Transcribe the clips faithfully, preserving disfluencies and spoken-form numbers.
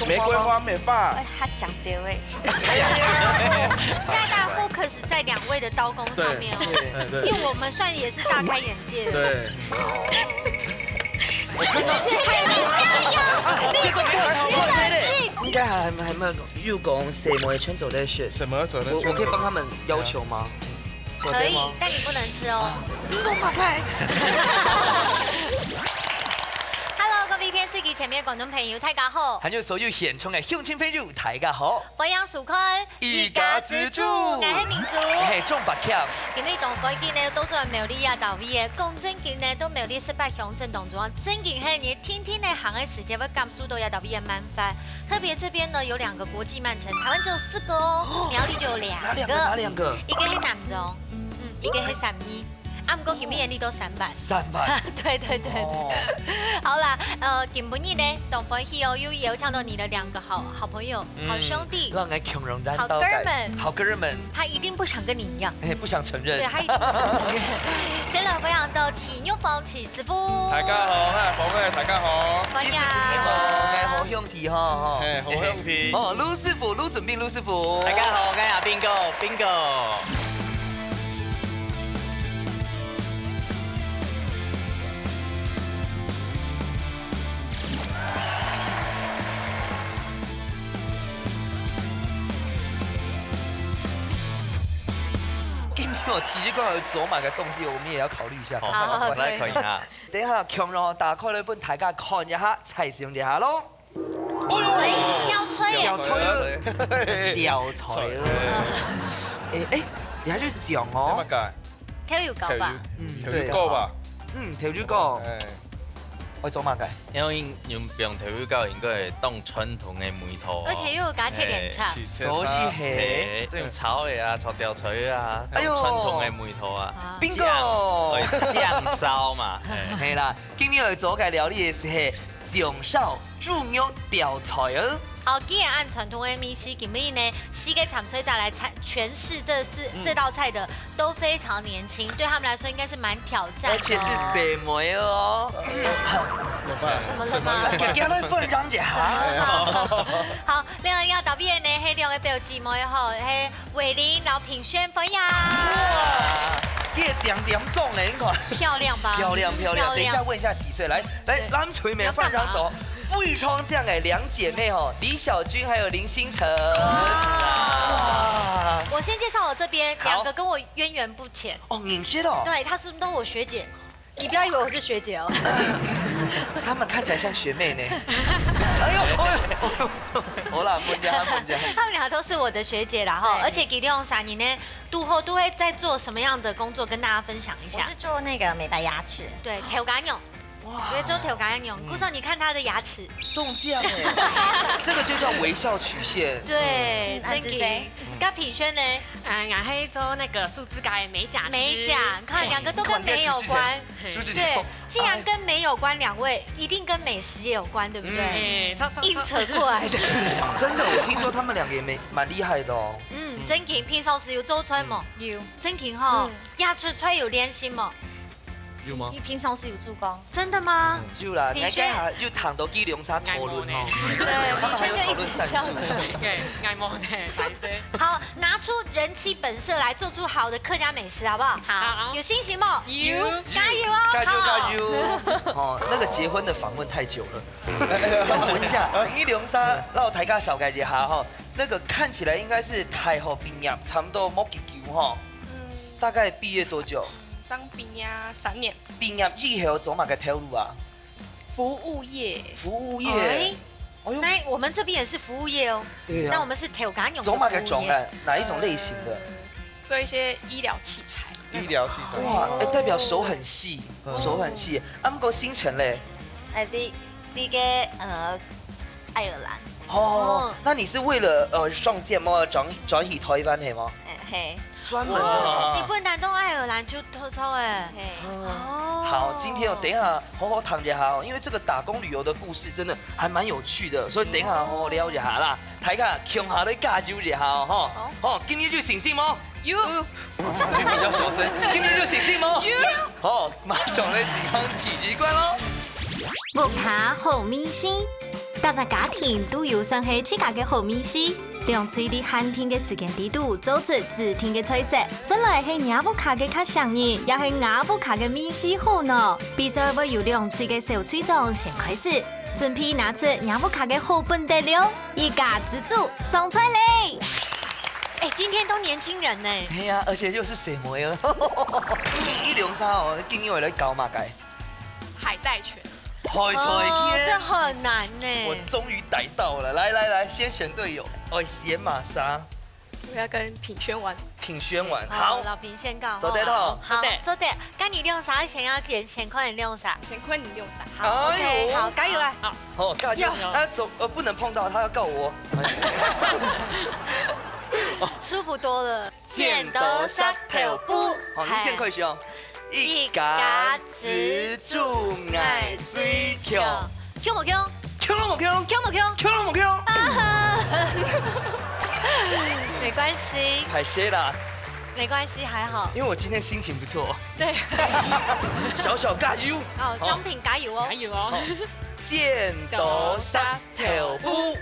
玫瑰花美发。哎，他讲对哎。现在大家 focus 在两位的刀工上面哦，对，哎，对。因为我们算也是大开眼界了。对。学弟，你加油！这个还好看的嘞。你冷静。应该还还没有有讲什么全做得选，什么做得我我可以帮他们要求吗？可以，但你不能吃哦。Hello，各位电视机前面的观众朋友，大家好。还有所有现场的乡亲朋友，大家好。欢迎收看一家之煮我是明珠。嘿，中白票。今日当欢喜呢，到出来苗栗啊，到位个，讲正经呢，到苗栗十八乡镇当中啊，正经系你天天来行个时间，会感受到啊，到位个慢饭。特别这边呢有两个国际慢城，台湾只有四个哦，苗栗就有两哪两个？个。哪两个？一个是南庄，嗯，一个是三义。啊，不过今日你都三班。三班。对对对对。哦好啦，呃，今晡日呢，当欢喜哦，又邀请到你的两个好好朋友、好兄弟、让人穷人好哥们。好哥们，他一定不想跟你一样。哎，不想承认。对，他一定不想承认。先来分享到齐玉峰齐师傅。大家好，嗨，红哎，大家好。欢迎。哎，好兄弟哈，哈。嘿，好兄弟。哦，卢师傅，卢准斌，卢师傅。大家好，我是阿斌哥，斌哥。今天我提这个做嘛个东西，我们也要考虑一下。好我来看一下。等一下，camera 打开来分大家看一下，猜想一下咯。喂，吊吹耶。吊吹了，吊吹了。哎哎，你还去讲哦。那个，跳有高吧？嗯跳高吧。嗯，跳就讲，哎，我做嘛个？因为用用放跳高应该会当传统的味道哦。而且又有加切点菜。哎，所以嘿，嘿，这种炒的啊，炒吊吹啊，哎呦当传统的味道啊。啊，bingo。酱，对，酱烧嘛。哎嘿啦，今日要做个料理是嘿，酱烧猪肉吊菜哦。好，既然按传统的美食，今日呢，四个参赛者来参诠释这四这道菜的都非常年轻，对他们来说应该是蛮挑战的。而且是什么哦？怎么了吗？给给他分让一下。好，另外要答辩呢，黑两个表姊妹吼，黑伟林，然后品轩，分享。哇，你也点点中哎，你看。漂亮吧？漂亮漂亮，等一下问一下几岁，来来，蓝垂美、范长斗、傅玉窗这样哎，两姐妹哦，李小君还有林心晨。哇，我先介绍我这边好两个跟我渊源不浅，哦，你知道？对，她是不是都我学姐？你不要以为我是学姐哦。他们看起来像学妹呢。哎呦哎呦哎呦，好啦，问一下，问一下。他们俩都是我的学姐啦哈，对而且其中三人呢，都后都会在做什么样的工作，跟大家分享一下我是。做那个美白牙齿，对，头家娘，我觉得做头家娘，顾少你看她的牙齿，动这样哎，这个就叫微笑曲线。对，嗯真的。跟品轩呢，啊，我还做那个树枝改美甲师。美甲，你看两个都跟美有关。就是对，既然跟美有关，两位一定跟美食也有关，对不对？哎，超超硬扯过来的。真的，我听说他们两个也没蛮厉害的哦。嗯，真的，平常时有做菜吗？有真的哈嗯，牙齿吹有练习吗？有吗你？平常时有做工，真的吗？有啦，品学你看又谈到给两啥讨论哦。对，品学就一直笑着。对，爱慕的，白色。好，拿出人妻本色来做出好的客家美食，好不好？好有信心吗？有加油哦！加油好加油！哦，那个结婚的访问太久了。我问一下，你两啥老大家小概一下哈，那个看起来应该是大学毕业，差不多没几久哈。大概毕业多久？当兵呀三年，毕业以后做嘛个头路啊？服务业，服务业。哎，哎呦，那我们这边也是服务业哦。对啊。那我们是头家娘的做嘛个服务业种啊？哪一种类型的？做一些医疗器材。医疗器材。哇，哎，代表手很细，手很细。啊，不过心诚嘞？哎，第第个呃，爱尔兰，哦，那你是为了呃上节目转转去台湾的吗？哎嘿，专门哇你不能当爱尔兰就偷偷哎。嘿，哦好，今天我等一下好好谈一下哦，因为这个打工旅游的故事真的还蛮有趣的，所以等一下好好聊一下啦。大家共下来加油一下哦，吼。好，今天就信心哦。有，比较小声，今天就信心哦。有。好，马上来健康第一关喽。屋下好明星。逐隻家庭都有算係自家个好味緒，兩隊在限定个時間裡肚做出指定个菜色，算來係若屋下个較省人，也係吾屋下个味緒好呢？比賽會由兩隊个小隊長先開始，準備拿出若屋下个好本底料，一家之煮上菜咧！哎，今天都年輕人呢。哎呀，而且又是細妹哦。你兩儕哦，今日會來搞麼个？海帶拳。海帶拳。哦，這很難呢。我終於逮到了，來來來，先選隊友，哦，選麼儕？我要跟品軒玩。品軒玩，好，好，老品先搞，做得吼。好，做得。做得。該你兩儕先要先，先看你兩儕。先看你兩儕。好，哎呦。OK，好，加油啊！好。好，加油！有。啊，走，呃，不能碰到，他要告我。舒服多了。剪刀石頭布。好，你先開始哦。 一家之煮𠊎最強。強無強？強無強？強無強？強無強？啊！沒關係。歹勢啦。沒關係，還好。因為我今天心情不錯。對。小小加油。哦，好。獎品加油哦。加油哦。好。剪刀石頭布。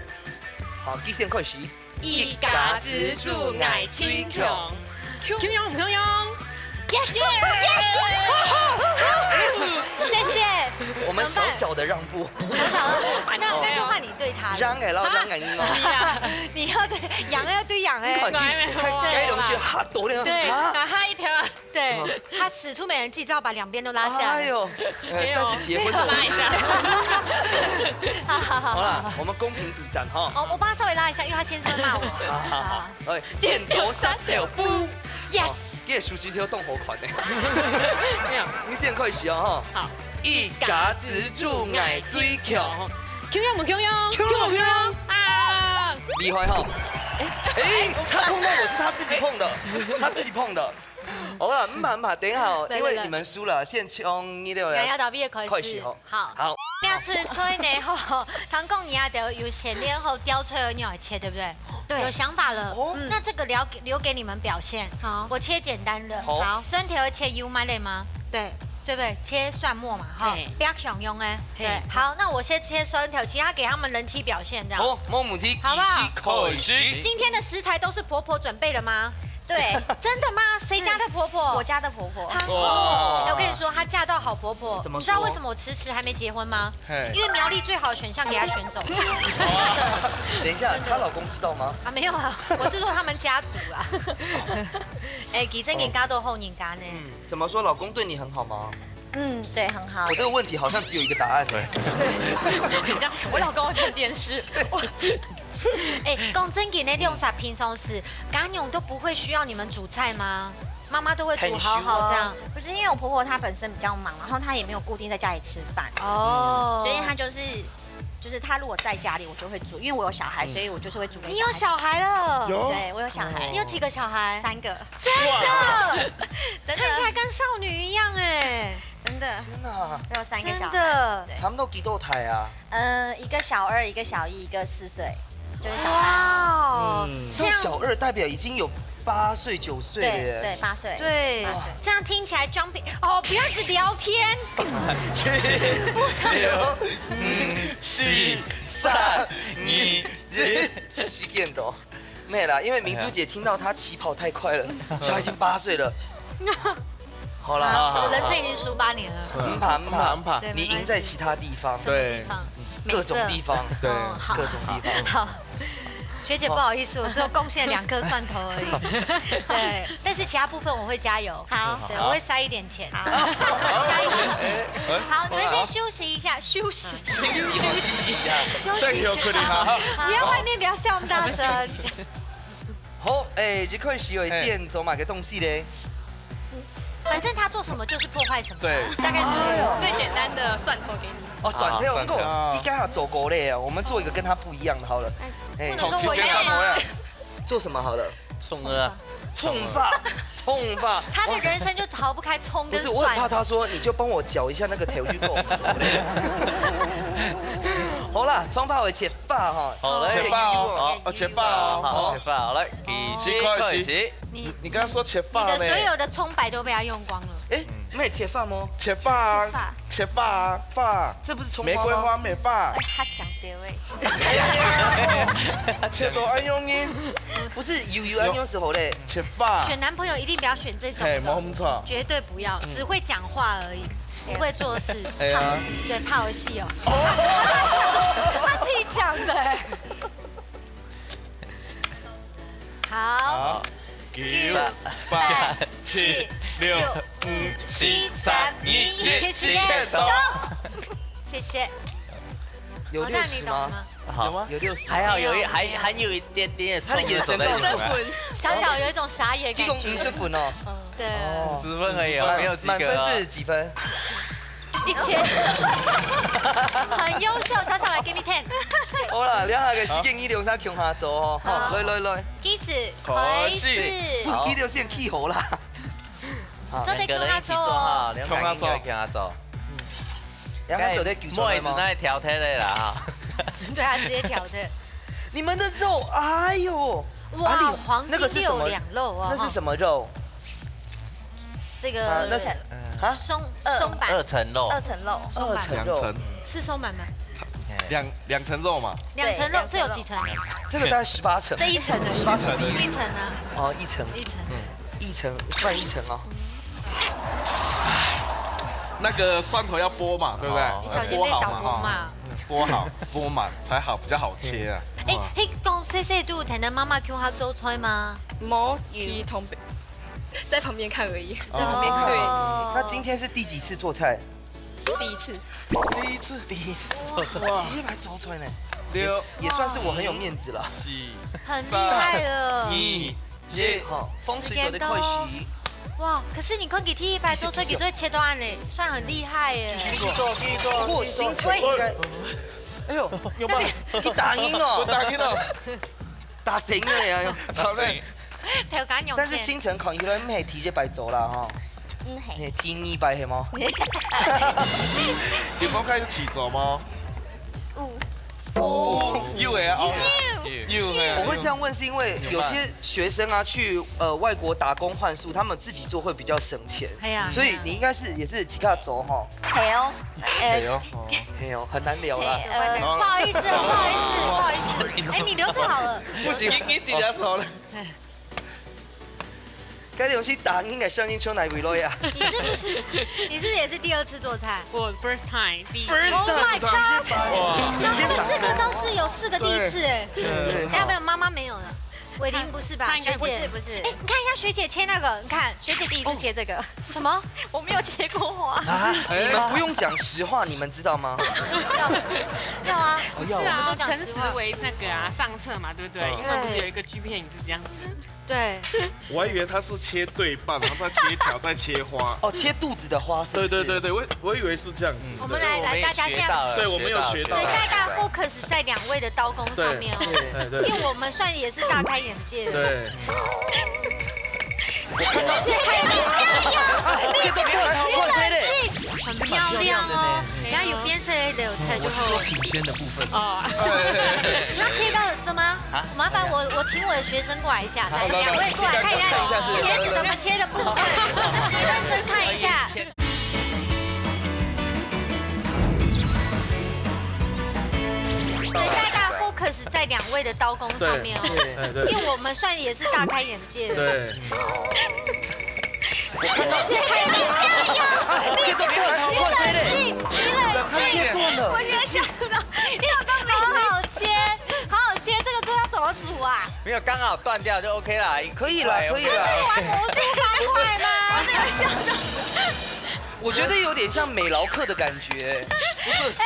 好，佢先開始。 一家之煮𠊎最強。強強毋強強？Yes！Yes！謝謝。我們小小的讓步。小小的，那，那就換你對他了。讓哎，然後讓哎，你嘛。你呀，你要對，贏要對贏哎。你看，你看，對。該東西哈多了，對。啊？打他一條啊。 對，他使出美人計，只好把兩邊都拉下來。哎呦，哎，但是結婚了。拉一下。好好好。好啦，我們公平比戰哈。哦，我幫他稍微拉一下，因為他先生會罵我。好好好。啊。哎，剪刀石頭布。Yes。哦，你的手指頭動好款呢。沒有。你先開始哦，哈。好。一家之煮𠊎最強。強強毋強強？強強強？啊！厲害哈。哎，他碰到我是他自己碰的，他自己碰的。 好了，毋怕毋怕，等一下哦，來，因為你們輸了，來，來。先從你的來。雅雅導師開始。開始吼。好。好。你要出菜呢吼，聽講你啊，都有先練好吊菜个鳥切，對不對？對。有想法了。哦。嗯。那這個留給，留給你們表現。好。我切簡單的。好。好。蒜頭切油麻的嗎？對。對不對？切蒜末嘛，哈。對。不要想用哎。嘿。對。好，那我先切蒜頭，其他給他們人氣表現，這樣。好，沒問題，好不好？繼續開始。今天的食材都是婆婆準備的嗎？ 對。真的嗎？誰家的婆婆？是我家的婆婆。啊。哇。哎，我跟你說，她嫁到好婆婆，怎麼說？你知道為什麼我遲遲還沒結婚嗎？嘿。因為苗栗最好的選項給她選走。哇。等一下，她老公知道嗎？啊，沒有啊，我是說他們家族啊。哎，其實人家都好人家呢。嗯，怎麼說？老公對你很好嗎？嗯，對，很好。我這個問題好像只有一個答案。對。很像我老公會看電視。我 哎，講正經的，兩儕平常時，家娘都不會需要你們煮菜嗎？媽媽都會煮好好這樣。很熟啊。不是，因為我婆婆她本身比較忙，然後她也沒有固定在家裡吃飯。哦。所以她就是，就是她如果在家裡，我就會煮，因為我有小孩，嗯。所以我就是會煮給小孩。你有小孩了？有。對，我有小孩。你有幾個小孩？三個。真的？哇。真的。看起來跟少女一樣哎。真的。真的啊？我有三個小孩。真的。對。差不多幾多大啊？ 呃，一個小二，一個小一，一個四歲，就是小孩。哇哦，嗯。這樣，像小二代表已經有八歲、九歲了耶。對，對，八歲，對，八歲。這樣聽起來，Jumping，哦，不要一直聊天。七、六、五、四、三、二、一，時間到。 沒啦，因為明珠姐聽到她起跑太快了，小孩已經八歲了。好啦，好，好，好。我人生已經輸八年了。毋怕，毋怕，毋怕，毋怕。對，你贏在其他地方。什麼地方？對。各種地方。沒錯。對。哦，好。各種地方。好。學姐，不好意思，我只有貢獻兩顆蒜頭而已。對，但是其他部分我會加油。好。對，我會塞一點錢。好。加油。好，你們先休息一下，休息。休息一下。休息一下。再有可能哈。好，不要外面不要笑那麼大聲。好，哎，一開始有先做麼个東西咧？反正他做什麼就是破壞什麼。對。大概是這樣。最簡單的蒜頭給你。哦，蒜頭，啊，蒜頭。毋過，你剛好做過咧，我們做一個跟他不一樣的好了。哎，哎，不能跟我一樣啊。做什麼好了？蔥啊。蔥花，蔥花。他的人生就逃不開蔥跟蒜。不是，我很怕他說，你就幫我攪一下那個調味料。好啦，蔥花會切 花哈。好，來。切花哦，好，切花哦，好，切花，好，來，開始，好，開始。你，你剛剛說切花呢？你的所有的蔥白都被他用光了。哎，嗯。那你切花吗？切花啊，切花啊，花。这不是葱花吗？玫瑰花，玫瑰花。哎，他讲对喂。切到恁樣呢？不是，有有恁樣是好嘞。切花。选男朋友一定不要选这种的，嘿，没错。绝对不要，只会讲话而已，不会做事。哎呀。对，怕儿戏哦。他自己讲的哎。好。好，九、八、七、六、五、四、三、二、一，时间到。谢谢。有六十吗？好，有六十。还好有一，还，还有一点点的，他的眼神告诉我，小小有一种傻眼感觉。一共五十分哦。对。五十分而已哦，没有及格哦。满分是几分？一千。很优秀，小小来，give me ten。好啦，两下个时间，你两三共下做哦，好，来来来。开始，开始。不，记得先起好啦。好，做得两个人一起做哈，两个人一起做。让他走得九九妹子那里挑剔的啦哈。对啊，直接挑剔。你们的肉，哎呦，哇，黄金六两肉哦，那是什么肉？这个啊，那是啊，松松板，二层肉，二层肉，松板，两层，是松板吗？两两层肉嘛，两层肉，这有几层？这个大概十八层，这一层的，十八层，一层啊，哦，一层，一层，一层算一层哦。那个蒜头要剥嘛，对不对？你小心被导播骂。剥好，剥满才好，比较好切啊。哎，嘿，讲细细都听到妈妈叫他做菜吗？没有同 在旁边看而已。在旁边看。对。那今天是第几次做菜？第一次。第一次，第一次做菜。哇，第一次做菜呢，六，也算是我很有面子了。四，很厉害了。二，一，好，风吹走的快洗。哇，可是你看佢第一擺做菜，佢做切到恁呢，算很厉害耶。继续做，继续做。不过心情应该，哎呦，有吗？你打赢哦，我打赢了。 打醒了呀，超累。头家娘。但是行程看起来毋係第一擺做啦吼。嗯，係。係第二擺係無？對方開始起早嗎？有。有的啊，哦。有的。我会这样问，是因为有些学生啊，去呃外国打工换宿，他们自己做会比较省钱。哎呀。所以你应该是也是自家做吼。係哦。哎呦，哎呦，很难聊啦。呃，不好意思哦，不好意思，不好意思。哎，你留着好了。不行，你你底下说了。该东西打应该声音从哪位来呀？你是不是你是不是也是第二次做菜？我 first time，第一次。 First time，Oh my god！哇，然后他们四个都是有四个第一次哎。对，对，对。要不要妈妈没有了？伟林不是吧？他应该不是，学姐。不是。哎，你看一下学姐切那个，你看学姐第一次切这个。什么？我没有切过花。啊，你们不用讲实话，你们知道吗？要啊，不是啊，我们都讲实话。诚实为那个啊，上策嘛，对不对？嗯。因为不是有一个G片也是这样子。对。我还以为他是切对半，然后再切一条，再切花。哦，切肚子的花是不是？对对对对，我我以为是这样子。我们来来，大家现在，对，我们有学到。等一下，大家 focus 在两位的刀工上面哦。对对对。因为我们算也是大开眼界了。对。我看到切太漂亮，切得漂亮，很漂亮哦。等下有变色的，我是说品鲜的部分。哦。你要切到怎么？啊？麻烦我，我请我的学生过来一下，来，两位过来看一下切子怎么切的部分，你认真看一下。 等一下，大家 focus 在两位的刀工上面哦，对对对，因为我们算也是大开眼界了。对。我看到切太漂亮，切得漂亮，你冷静，你冷静，切断了。我现在想不到，切得好好切，好好切，这个这要怎么煮啊？没有，刚好断掉就OK啦。可以啦，可以啦。这是玩魔术方块吗？这个笑的。我觉得有点像美劳课的感觉。不是。哎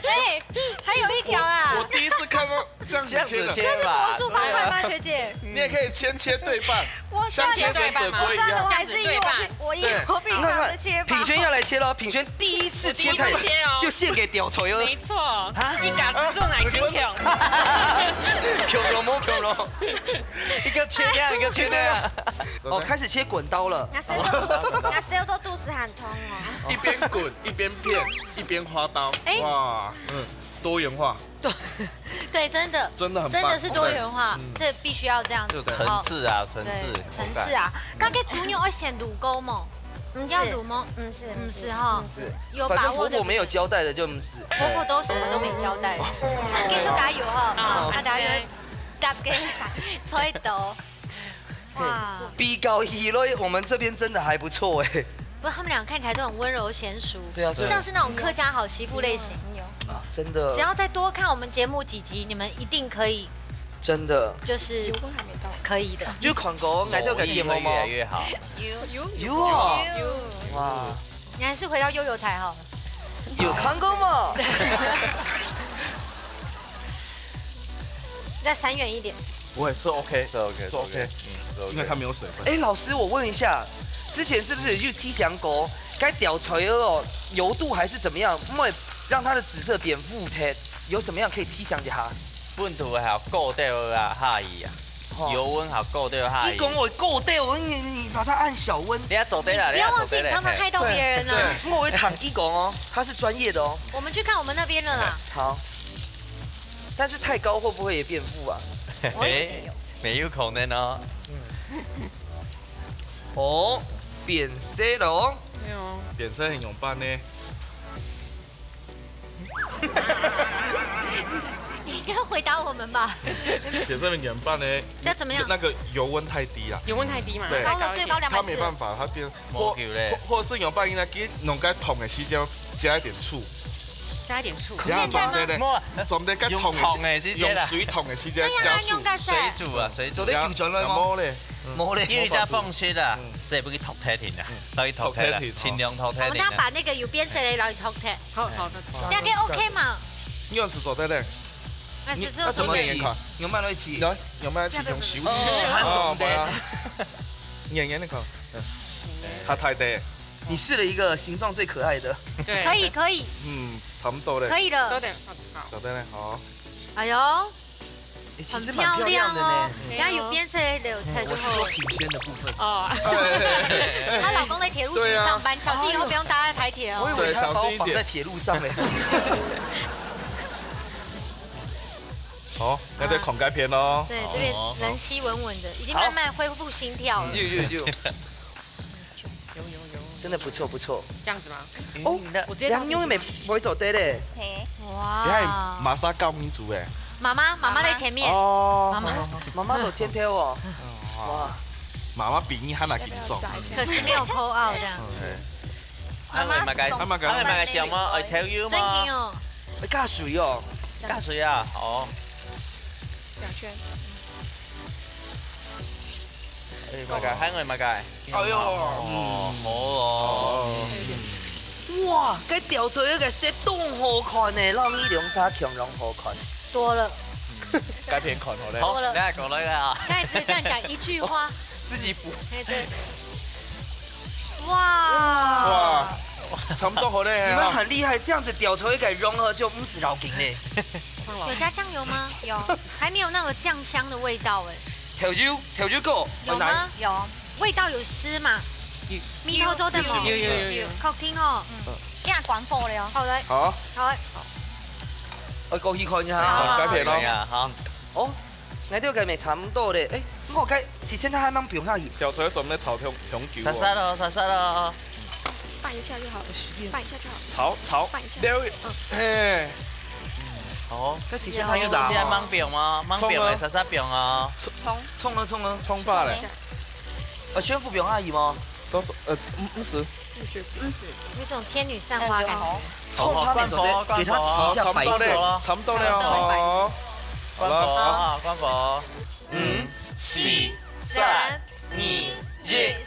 哎，还有一条啊。我第一次看到这样子切的。这样子切法。这是魔术方块吗，学姐？你也可以先切对半，我像切对半吗？切对半。我还是以我，我以我平常的切法。品璇要来切了，品璇第一次切菜，我第一次切哦。就献给吊槌了。没错，啊？你敢做哪切条？穷龙吗？穷龙。 一个切掉，一个切掉。哦，开始切滚刀了。那时候，那时候都肚子很痛哦。一边滚一边片，一边花刀。哎。哇，嗯，多元化。对，对，真的，真的很棒。真的是多元化，嗯。这必须要这样子。对，层次啊，层次，对，层次啊。口感。刚刚猪肉要选卤锅吗？毋係，要滷嗎？毋係，毋係哈。毋係。有把握的。反正婆婆沒有交代的就毋係。婆婆都什麼都沒交代。繼續加油哈，啊，大家要搭个菜刀。哇。比較起來，我們這邊真的還不錯欸。不，他們倆看起來都很溫柔嫻淑。對啊，所以像是那種客家好媳婦類型。啊，真的。只要再多看我們節目幾集，你們一定可以，真的。就是可以的。有看過，𠊎兜个節目嗎？越來越好。有啊。有。哇。你還是回到悠遊台好了。有看過嗎？再閃遠一點。不會，這OK，這OK，這OK，嗯，這OK。因為它沒有水分。哎，老師，我問一下，之前是不是有去提醒過，該吊菜哦，油度還是怎麼樣，莫讓它的紫色變烏忒，有什麼樣可以提醒一下？溫度還有高低啊，下移啊，哦油溫還有高低下移。你講我夠掉，你你把它按小溫。你要做得啦，你不要忘記，你常常害到别人啊。我会坦白讲哦，他是专业的哦。我们去看我们那边了啦。好，但是太高会不会也变负啊？我也有。没有可能哦。哦，变色了哦。變色很勇扮呢。你应该回答我们吧？变色很勇扮呢。那怎么样那个油溫太低了。油溫太低嘛，對再高一點高了最高兩百四它没办法，它變或無救咧或或是用半夜呢，给弄个桶的时间加一点醋，加一點醋。然后現在嗎裝的咧，莫裝的个桶用桶的時間啊用水桶的时间那要加醋拿用，盖水塞。煮啊，水煮做。得丢转来吗？然后咧，没嘞。因為只放水啊，這不去托特停啊，可以托特啊，托特停盡量托特我们停啊。要把那个油变色的，然后托特，好好的，这样可以 OK 嘛？你用是做得咧，那是你那怎么说演演看？用慢了一起。来，有没有去用手指？哦，还哦总得。不要。演演你看，嗯，它太低，你试了一个形状最可爱的。對，可以可以嗯，差不多咧，可以了。多點，好。做得咧，好。哎呦，诶其实蛮漂亮的呢。人家有变色的，太我是说品宣的部分。哦，她老公在铁路局上班，小心以后不用搭在台铁哦。我以为他把我绑在铁路上嘞。好，那再孔盖片喽。对，这边人气稳稳的，已经慢慢恢复心跳了。有有有，有有有，真的不错不错。這樣子嗎？哦，那我直接放進去梁妞妹不会走的嘞。嘿，你看哇，玛莎告民族哎，妈妈妈妈在前面，哦，妈妈妈妈走天跳哦。哇，妈妈比你还难紧张。可是没有 call out 这样。還會買个，還買个還會買个獎嗎？愛投油真嗎？的哦，加水哦。加水啊，好。兩圈。哎，買个，還會買个。哎呦，哦，好哦。哇，該吊出來个色當好看呢，讓你兩儕共樣好看。多了。該片看好咧。好，多了你來過來啊。刚才只是这样讲一句话，自己補。哎对，哇，哇，差不多好咧。你們很厲害，這樣子吊出來个融合就毋使要緊咧。有加醬油吗？有，还没有那个醬香的味道哎，調酒，調酒過，有吗？有，味道有丝嘛，蜜桃做得無？有有有有，好聽哦，嗯，這樣廣播了。好來，好，好來，我過去看一下。好，該片咯。呀，好。哦，𠊎兜个味差毋多咧。誒，毋過該之前佢還吂放下去。吊出來做咩炒香香球哦？殺殺咯，殺殺咯。拌一下就好了，拌一下就好。炒炒。拌一下了，嘿，好。該之前佢有打你係吂放嗎？吂放个殺殺放哦。蔥蔥啊蔥啊，蔥霸咧，啊全部放下去嗎？都做呃，嗯嗯是。有一種天女散花感覺。蔥他們做得給它提一下白色。差不多咧，差不多咧哦。好了，關火啊，關火。五、四、三、二、一，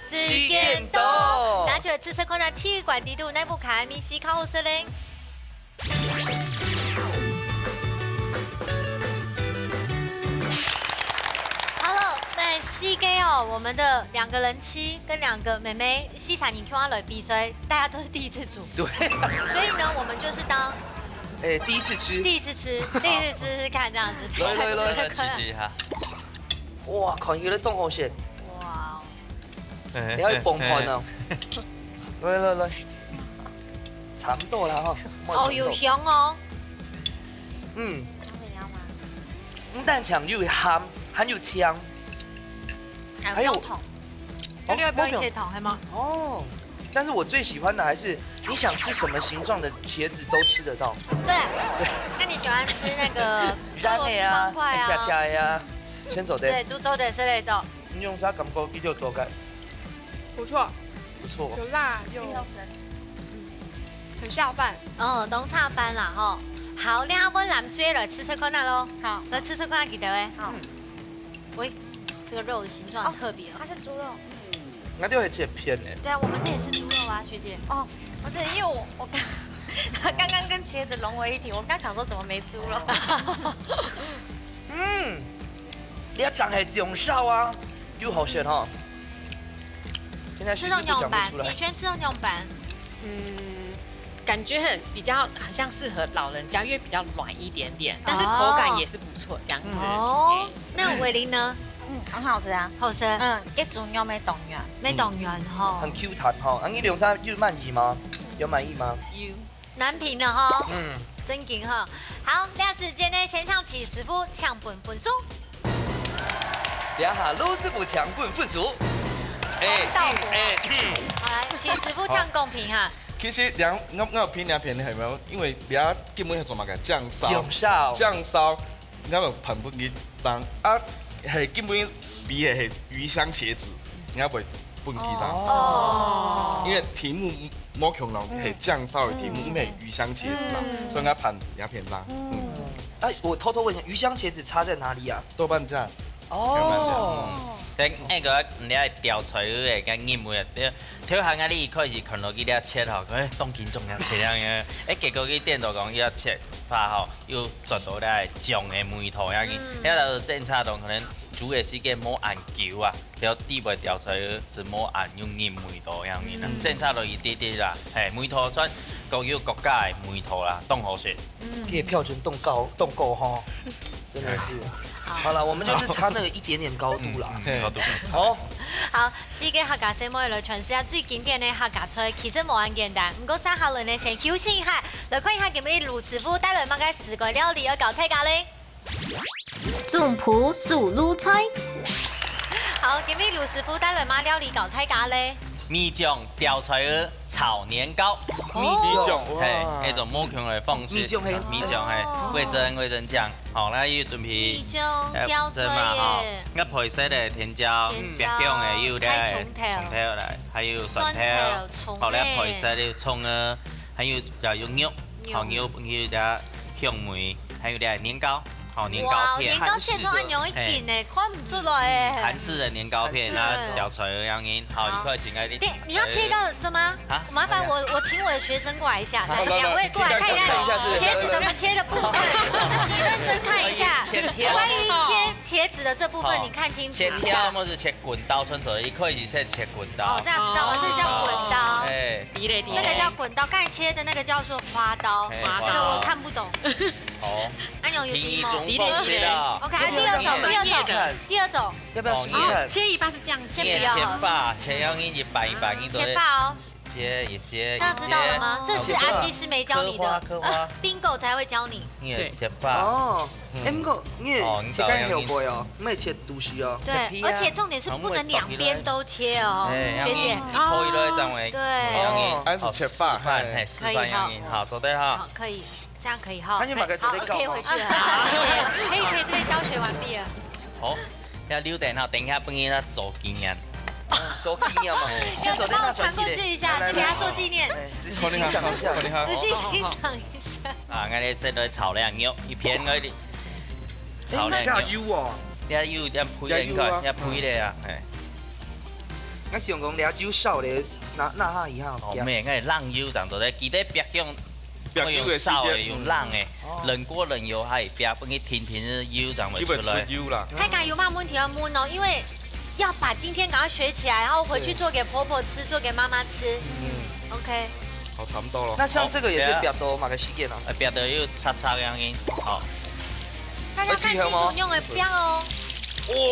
時間到。大家試試看啊，鐵罐底肚哪部卡米西較好食咧？ Hello，那四个哦，我们的两个人妻跟两个妹妹，西餐你看来比赛，大家都是第一次煮，對，所以呢，我们就是当哎，第一次吃。第一次吃，第一次吃吃看这样子。来来来試試哈。哇，看起來當好食，哇，你還有崩盤啊！來來來，差不多啦哈。哦，有香哦。嗯，毋單淨有鹹，還有嗆。還有糖，哦你要不要一些糖？還有嗎？哦，但是我最喜欢的还是你想吃什么形状的茄子都吃得到。对，那你喜欢吃那个俄罗斯方块啊？切切呀，先走的。对，都做得是那种。你用啥感觉比较多个？不错，不错。有辣又很下饭。哦，當下飯啦吼。好，你下分藍隊來試試看啊咯。好，來試試看幾條誒。好。喂，這個肉的形狀很特別哦。它是豬肉，那就很切片呢。對啊，我們這也是豬肉啊，學姐。哦，不是，因為我我剛剛剛跟茄子融為一體，我剛想說怎麼沒豬肉？嗯，你要长黑种烧啊，又好选哈。现在学生都讲不出来。你全吃到牛板，嗯，感觉很比较好像适合老人家，因为比较软一点点，但是口感也是不错，这样子。哦，那偉林呢？嗯，很好吃啊。好食，嗯，一種肉味當軟。沒當軟吼。很 Q 弹哈，啊，你两三又满意吗？有满意吗？有難評了哈，嗯，真緊哈。好，這時間呢，先請徐師傅請分分數。等一下，老師傅請分分數。哎，到我哎，好來，徐師傅請公平哈。其實兩我我有評兩片係無？因為你根本係做麼个醬燒，醬燒醬燒，你有冇噴分佢當啊？係根本比係係魚香茄子，你要會分佢當。哦，因為題目無共樣，係醬燒的題目，毋係魚香茄子啦，所以我噴兩片當。嗯，哎，我偷偷问一下，魚香茄子差在哪里啊？豆瓣醬。哦，等下个你愛調出來个認為，頭下个你一開始看到佢這切吼，哎，當緊張个切樣个，哎，結果佢顛倒講要切法吼，又轉到來醬个味道樣个，嗯遐个偵查到可能煮个時間無恁久啊，了底背調出來是無恁有人味道樣个，偵查到一滴滴啦，嘿，味道算各有各家个味道啦，當好食。可以票选冻高冻够哈，真的是。好了，我们就是差那个一点点高度啦。嗯，高度。好，好，四个客家細妹來詮釋下最經典的客家菜，其實無恁簡單。毋過，接下來呢，先休息一下，來看一下今日盧師傅帶來麼个四个料理要教大家咧。總鋪手路菜。好，今日盧師傅帶來麼料理教大家咧？米醬吊菜魚炒年糕。哦米醬，嘿，哇一種無共个方式。米醬係米醬係味噌味噌醬。好，那又準備米醬吊菜嘛吼耶，那配色的甜椒，甜椒白醬的有還有咧，蔥頭蔥頭來，還有蒜蒜頭，頭、好咧，蔥配色的蔥啊，還有啊有肉，肉好肉有隻香梅，還有咧年糕，好年糕哇，片年。糕切到恁樣一形呢，看毋出來哎。韓式的年糕片，韓式的然後吊菜魚樣形，好，好一塊錢个。對，你要切到這嗎？啊麻煩我，我請我的學生過來一下，來，好兩位過來看一下看一下是不是茄子怎麼切的部分，你認真看一下。切片關於切茄子的這部分，好你看清楚切一下片。或者切滾刀，穿透一塊錢切切滾刀哦，這。樣知道嗎？這叫滾刀。哎，一類的。這個叫滾刀，剛才切的那個叫做花刀，哎那個我看不懂。好，那有有題目。第一種方式啦。 OK，啊，第二種，第二種，第二種，要不要試試看？切一半是這樣先切，不要好了。切法，切樣形一半一半，你切法哦，切一切，這樣知道了嗎？這是阿基師妹教你的刻花刻花， ，Bingo 才會教你。你的切法。哦，哎，不过你哦也切个後背哦，毋係切肚皮哦。對，而且重點是不能兩邊都切哦，哎，學姐。可以了，張偉。對，樣形，還是切法示範，嘿，示範樣形，好，做得哈。好，可以，這樣可以哈。他就把它直接搞嘛好，可以回去了，謝謝。可以可以，這邊教學完畢了。好，要留等哈，等一下分你那做經驗。做紀念嘛，要先走幫我傳過去一下，來來這給他做紀念，哎，仔細欣賞一下。仔細欣賞一下。啊，我哋先來炒靚肉，一片我哋炒靚肉。哎，那个有哦，你看有這樣配的，你看，有啊要配的啊，哎。我想講你有燒咧，那那下以後哦，，咩，我係冷油正做得，記得白用，白用的時間用燒的，用冷的，哦冷鍋冷油還白，分佢停停油正會基本出出來。油啦。大家有沒有問題要問哦？因為要把今天趕快學起來，然後回去做給婆婆吃，做給媽媽吃。OK，好，差不多咯。那像這個也是比較多嘛，个時間啊。呃，白的又擦擦樣形，好。大家看清楚用的標哦。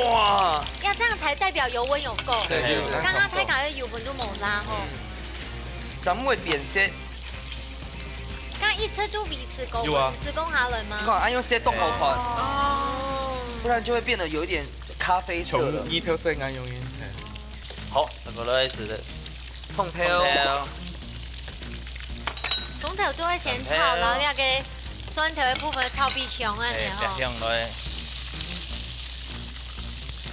哇，要這樣才代表油溫有夠。對對對，剛剛大家的油溫都沒拉吼，怎麼會變色？剛剛一車就維持夠有啊溫，是講下來嗎？你看，哎，用色凍好看，哦，不然就會變得有一點咖啡色了。從一條線啊，用音。好，那個來是的，蔥頭。蔥頭。蔥頭都愛先炒，蒜頭。然後那個蒜頭的部分炒比香啊，哎，然後。比香落。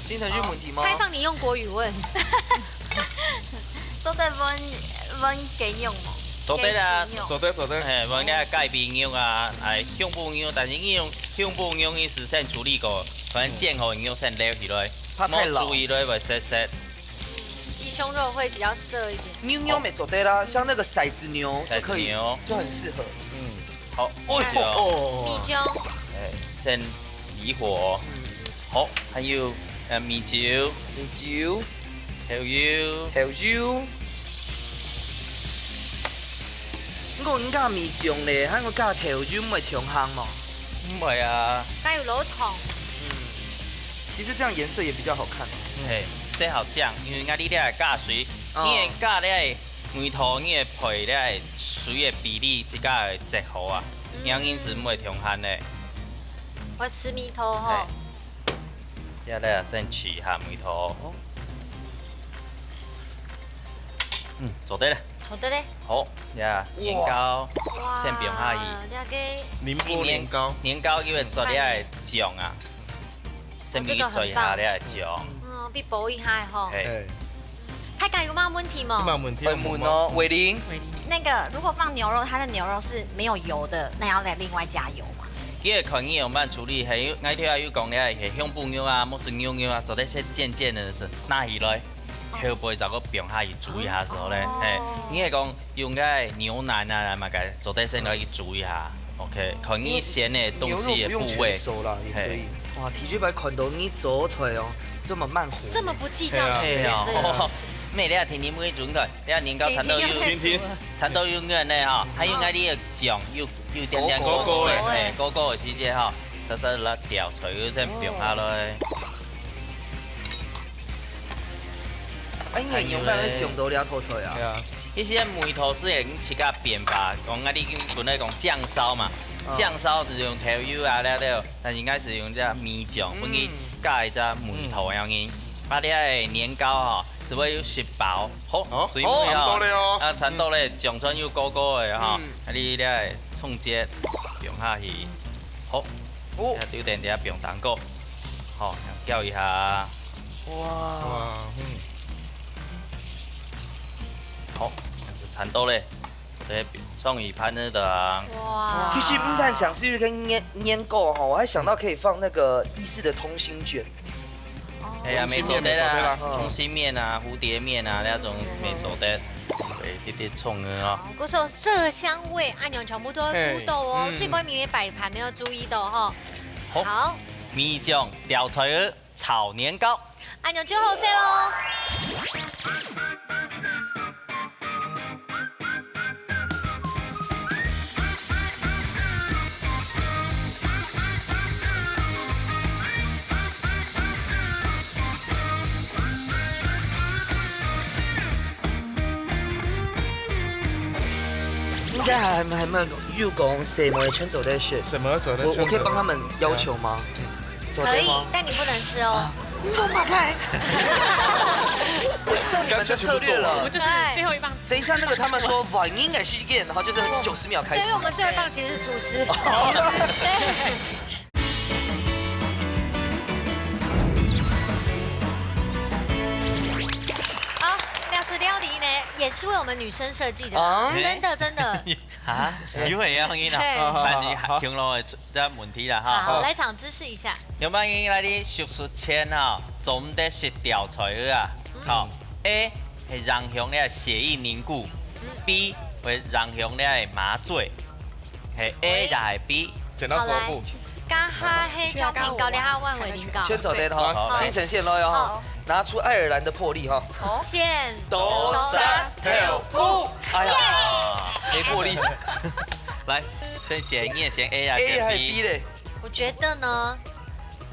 先生有問題嗎？開放你用國語問。都在問，問雞肉嗎？做得啦。雞肉。做得，做得。嘿，問你个雞髀肉啊，哎，胸脯肉，但是你用胸脯肉，你事先處理過，可能煎好肉先撈起來，怕太老。莫煮起來會澀澀。 雞胸肉會比較澀一點。牛肉也做得啦，像那個骰子牛就可以，骰子牛。就很適合。嗯，好，哦，米酒。米酒。哎，先離火。嗯。好，還有，呃，米酒。米酒。豆油。豆油。你講你加米酒咧，還有加豆油，毋會忒鹹無？毋會啊。該有老糖。嗯，其實這樣顏色也比較好看。嘿，色好靚，因為𠊎這裡加水，哦。你會加咧，梅頭，你會配咧，水个比例自家會擇好啊，嗯。樣因子毋會忒鹹咧。我吃梅頭吼。嘿。這咧先試下梅頭。嗯，做得咧。做得咧。好，呀，年糕，哇。先放下去。這個。寧波年糕。年糕因為做了醬啊。 先給你做一下了，醬。嗯，必補一下吼。哎。大家有麼問題無？有麼問題？愛問哦，偉林。那個，如果放牛肉，它的牛肉是沒有油的，那要再另外加油嗎？這個看你用慢處理，還有，𠊎頭下有講了，係胸脯肉啊，或是牛肉啊，做得先煎煎个，係拿起來，哦。後背再過放下去煮一下時候呢，哦。嘿，你係講 用該牛腩啊，麼个做得先來去煮一下，OK，看你選个東西个部位。牛肉不用全熟啦，也可以。嘿。哇，T J白看到你做菜哦，這麼慢火。這麼不計較時間這件事情。嘿哦。咩，你啊，天天每種个，你啊，年糕餐到有，天天要在煮啊。餐到有軟个哈，還有該你个醬有，有點點勾勾个，勾勾个。嘿，勾勾个時節哈，稍稍來調出來，先放下來。哦。 哎，你用哪位想到這道菜啊？對啊。其實梅頭係用自家變化，講啊，你本來講醬燒嘛，嗯。醬燒就用豆油啊，了了，但應該係用這米醬，嗯。分佢加一隻梅頭樣呢。嗯。啊，你个年糕吼，係會有食飽，好，哦，所以哦，差不多了哦。啊，差不多咧，嗯。醬全又勾勾个哈，嗯。啊，你這个蔥節放下去，好，哦。啊，有點點放蛋糕，好，攪一下。 哇。哇，嗯。好，就差不多咧，這雙魚盤呢的。哇。其實毋單淨係一個年，年糕吼，我還想到可以放那個意式的通心捲。哦。哎呀，通心麵，沒做得啦，沒做得啦。通心麵啊，蝴蝶麵啊，那種沒做得。嗯。對，一點蔥啊。好，故所色香味，恁樣全部都有顧到哦。嘿，嗯。最尾面个擺盤沒有注意到哈。好。好。米醬調出來。 炒年糕。恁樣就好勢咯。應該還，還沒有講細妹全做得食。細妹做得全做得。我，我可以幫他們要求嗎？嗯。 做得嗎？可以，但你不能吃哦。啊，你懂嗎？我知道你們的策略了。我們就是最後一棒。等一下那個他們說，「晚應該是幾點？」然後就是九十秒開始。對，因為我們最後一棒其實是廚師。哦。對。好，這道料理呢，也是為我們女生設計的，啊？真的，真的。啊？有會樣呢？對。但是還，聽落去 這問題啦哈。好，好。來長知識一下。有麼个來你熟食前哈，做毋得食調菜啊？嗯。好，A係影響你个血液凝固，嗯。B會影響你个麻醉，係A抑係B？剪刀石頭布。好，來。這下係將蘋果，這下換偉林講。全做得哈，好。新呈現咯喲哈，好。拿出愛爾蘭的魄力哈。好。先倒石頭布。哎呀，沒魄力。來，先選，你也選A啊，A還是B？B咧？ 我覺得呢，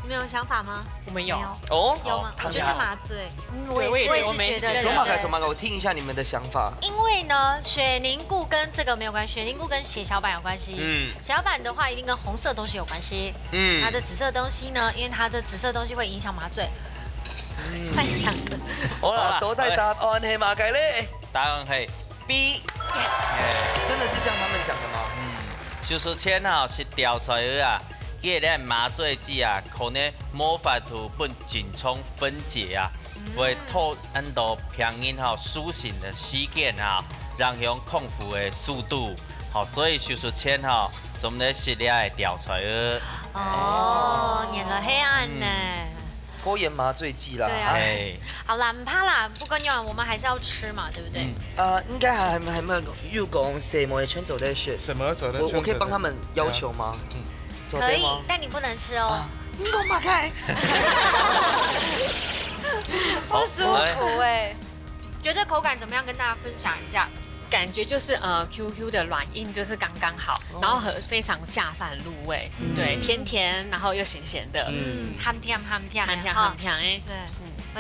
你們有想法嗎？我們有。沒有。哦，有嗎？好，我覺得是麻醉。嗯，我也是，對，我也是，我也是覺得，我也是覺得。怎麼改？怎麼改？我聽一下你們的想法。因為呢，血凝固跟這個沒有關係，血凝固跟血小板有關係。嗯。血小板的話，一定跟紅色東西有關係。嗯。那這紫色東西呢？因為它這紫色東西會影響麻醉。嗯。亂講的。好啦，好啦，倒帶答案係麼个咧？答案係B。耶！真的是像他们讲的吗？嗯，手術前吼食調菜魚啊，佢个麻醉劑啊，可能無法度分精蟲分解啊，會拖恁多病人吼蘇醒个時間啊，影響康復个速度。好，所以手術前吼，做毋得食這个調菜魚。哦，原來係恁呢。拖延麻醉劑啦。對啊哎，好啦，毋怕啦，不管怎樣，我們還是要吃嘛，對不對？呃，应该还还还没有有讲什么全走在选，什么走在我我可以帮他们要求吗？走可以对吗？，但你不能吃哦啊，。你给我马开。不舒服哎。觉得口感怎么样？跟大家分享一下。感觉就是呃 Q Q 的软硬就是刚刚好，然后很非常下饭入味，对，甜甜，然后又咸咸的，嗯，鹹甜鹹甜的很香哈很。香哎，對，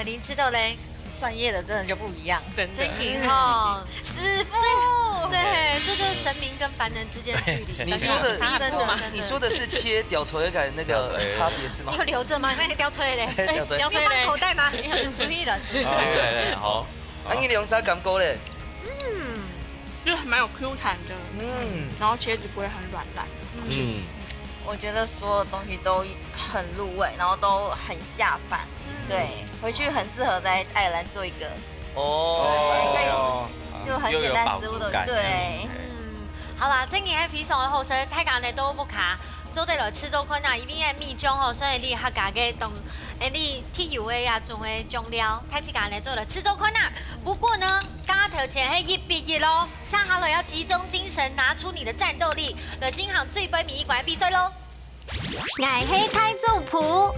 偉玲食到咧，專業的真的就不一樣。真的真緊哦，師傅，對，這就是神明跟凡人之間的距離。你說的真的真的，你说的是切吊车的那个差别是吗你？有留着嗎？那個吊車咧，吊車你有放口袋嗎？你很随意了，随意。对对对，好。啊，你两三感觉嘞？就还蛮有 Q 弹的，嗯，然后茄子不会很软烂。嗯，我觉得所有东西都很入味，然后都很下饭。对，回去很适合在爱尔兰做一个哦，就很简单食物的，又有饱足感对。嗯，好啦，真个係非常个好食，大家呢都不卡，做得來試做看啊，因為係蜜醬吼，所以你客家个當，誒，你特有个呀種个醬料，大家呢做得試做看啊。不過呢，剛剛頭前係一比一咯，接下來要集中精神，拿出你的戰鬥力，來進行最尾一關比賽咯。 𠊎係大總舖。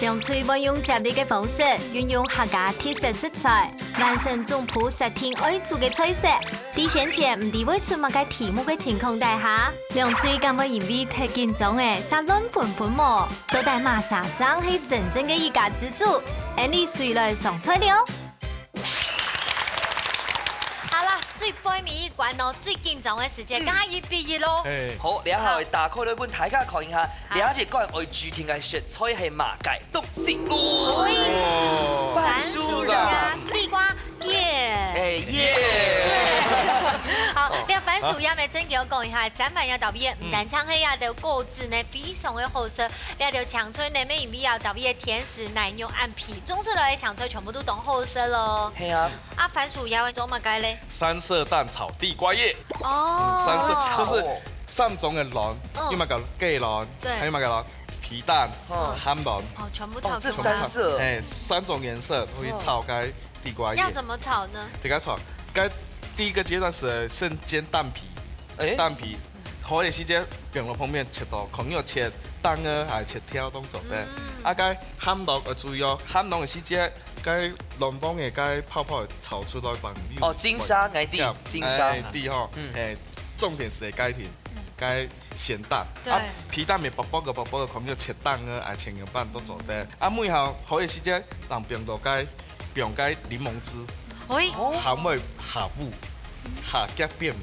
兩隊會用接力个方式，運用客家特色食材，完成總舖設定愛煮个菜色。在先前毋知會出麼个題目个情況底下，兩隊敢會因為忒緊張个煞亂紛紛無？到底麼儕正係真正个一家之煮？𫣆俚隨來上菜了。 好啦，最尾一關哦，最緊張个時間，剛剛一比一咯。哎，好，這下會打開來分大家看一下，這一關愛注定个食材係麼个東西？喂，番薯啊，地瓜，耶！哎耶！好，這番薯葉个真个講一下，三番要倒闭，毋單淨係這兜果子呢，非常个好食，這兜青菜呢，乜因為要倒閉个甜食、奶油、ăn皮，種出來个青菜全部都當好食咯。係啊，啊，番薯葉會做麼个咧？三色蛋炒地瓜葉，哦，三色就是三種个卵，嗯有麼个雞卵，對還有麼个卵，皮蛋、嗯鹹卵，哦，全部炒哦，這出來三。色，哎，三種顏色會炒該地瓜葉。要怎麼炒呢？這个炒，該第一个階段係先煎蛋皮，哎，蛋皮，好个時節，放落旁邊切到，可能有切丁仔還切條當做得。嗯啊，該鹹卵愛注意哦，鹹卵个時節，該卵黃个該泡泡會炒出來放入哦，金沙，𠊎知，金沙，哎，知吼，嗯哎，重點係該片，該鹹蛋，對啊，皮蛋乜薄薄个薄薄个，可能有切丁仔，啊，切牛蒡都做得。啊，尾後好个時節，人放到該，放該檸檬汁，喂，鹹味下烏，下腳變烏，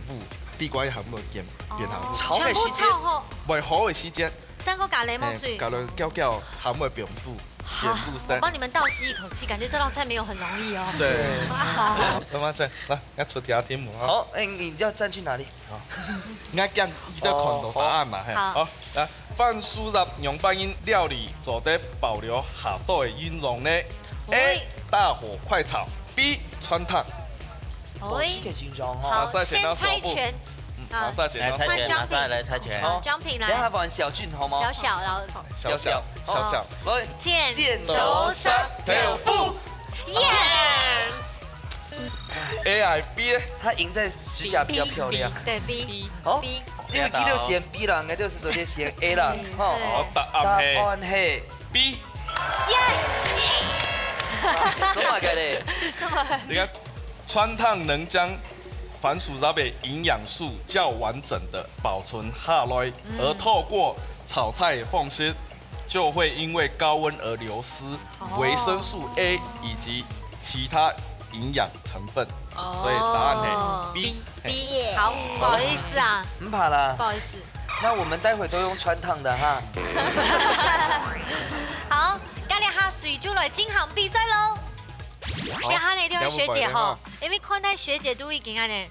地瓜葉鹹味變變下烏。炒个時節全部炒好，會好个時節，再過加檸檬水。加了攪攪鹹味變烏，變烏色我。幫你們倒吸一口氣，感覺這道菜沒有很容易哦。對，哇，好，慢慢再來，來出題目啊。好，哎，你要站去哪裡？應該這樣，你都看到答案嘛，嘿，好好，來，番薯葉仰般形料理做得保留下肚个營養呢？A，喂大火快炒；B，汆燙。哦，喂這个緊張好，哦。馬上剪刀手部先猜拳嗯，馬上剪刀手部換獎品來猜拳，馬上來猜拳。好，獎品來，等下換小俊好嗎？小小，然後小小，小小，喂，剪剪刀石頭布。耶！ A I B 呢？他贏在指甲比較漂亮。對 B 好， B，因為佢都選 B 啦，應該就是直接選 A 啦，吼。對好，答答案係案係 B。 yes，做麼个咧？這麼你看，汆燙能將番薯葉的營養素較完整的保存下來，而透過炒菜的方式，就會因為高溫而流失維生素 A 以及其他營養成分。所以答案係 B。 B，好，不好意思啊，毋怕啦不，好意思。那我們待會都用汆燙的哈。好，該這下水就來進行比賽咯。好。然後呢，這位學姐吼，兩百个哈。因為看待學姐都已經恁呢，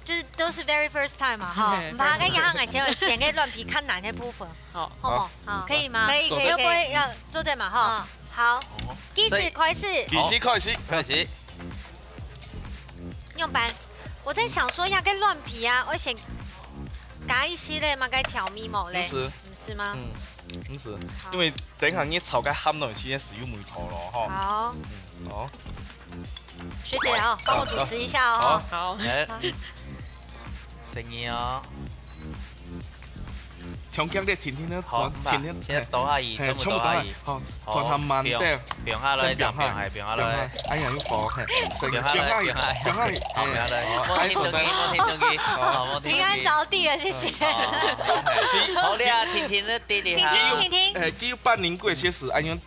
就是都是very first time嘛哈，嘿，毋怕，first time。跟一下俺先剪个卵皮較難的部分，好。好不好？好。可以嗎？可以，可以，要不要要做對嘛哈？好。好，計時開始。計時開始。開始。用板。我在想說，要跟卵皮啊，我先加一些嘞，嘛該調味無嘞？毋係。毋係嗎？嗯，毋係。好。因為等一下你炒个鹹卵時間係有味道咯，吼。好。嗯，好。學姐哦，幫我主持一下哦。好。好。哎，生意哦。 強強的，天天都轉，好，天天，現在倒下去，嘿，全部倒下去。全部倒下去，好，好，轉較慢點。放，放下來，先放下，放下來，放下來。放下來。哎呀，有火，嘿，先放下來，放下來，放下來，放下來。好，哎，放下來。哎，莫停頓佢，莫停頓佢。好，好，莫停頓佢。平安著地了，謝謝。好，好，好。好，你啊，天天都跌一下。天天，天天。哎，佢有半年過，其實，哎喲，